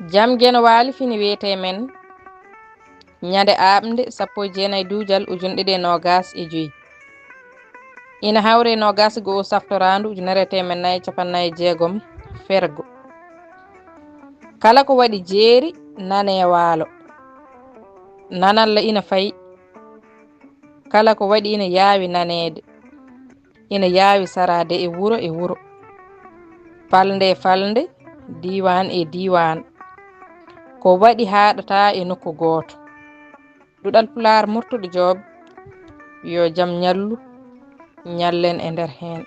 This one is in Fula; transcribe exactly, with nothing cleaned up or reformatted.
Jam Geno Waali fini wiyetee men ñande aaɓnde sappo e jeenayi duujal ujunɗe ɗiɗi e noogaas e joy. Ina hawre noogaas e go'o saftoraandu ujunere e teemedde nayi e capanɗe nayi e jeegom fergo. Kala ko waɗi jeeri nanee waalo. Nanalla ina fayi. Kala ko waɗi ina yaawi naneede. Ina yaawi saraade e wuro e wuro. Falnde e falnde, diiwaan e diiwaan. Ko waɗi haaɗataa e nokku gooto. Duɗal Pulaar Murtuɗo Joob, yo jam ñallu, ñallen e nder heen.